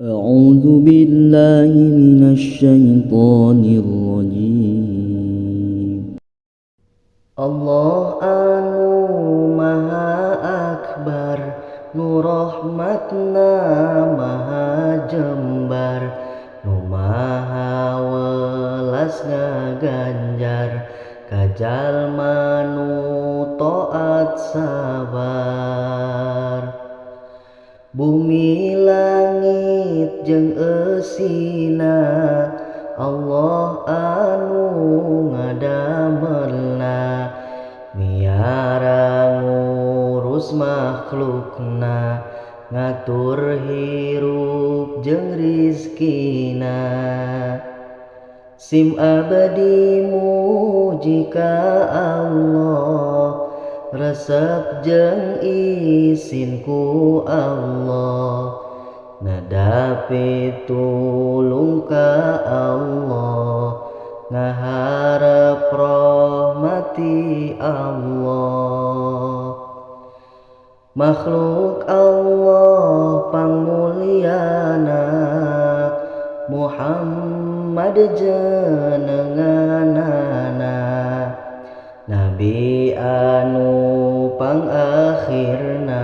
أعوذ بالله من الشيطان الرجيم. Allah anu maha akbar, nu rahmatna maha jembar, nu maha welas ngaganjar ka jalma nu taat sabar. Bumi langit jeung eusina, Allah anu ngadamelna, miara ngurus makhlukna, ngatur hirup jeung rizkina. Sim abdi muji ka Allah, resep jeung isin ku Allah, nada pitulung ka Allah, ngaharep rahmat ti Allah. Makhluk Allah pangmulyana, Muhammad jenenganana, nabi anu pangakhirna,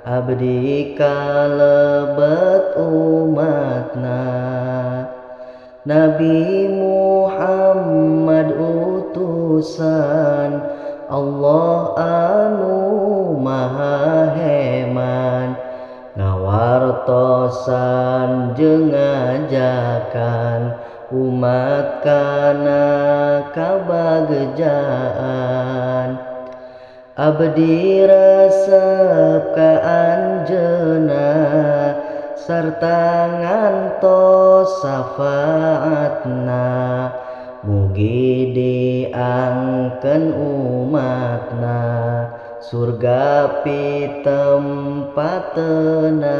abdi kalebet umatna. Nabi Muhammad utusan Allah anu maha heman, ngawartosan jeung ngajakan umat kana kabagjaan. Abdi resep ka anjeunna sarta ngantos syafaatna, mugi diangkeun umatna surga pitempateuna.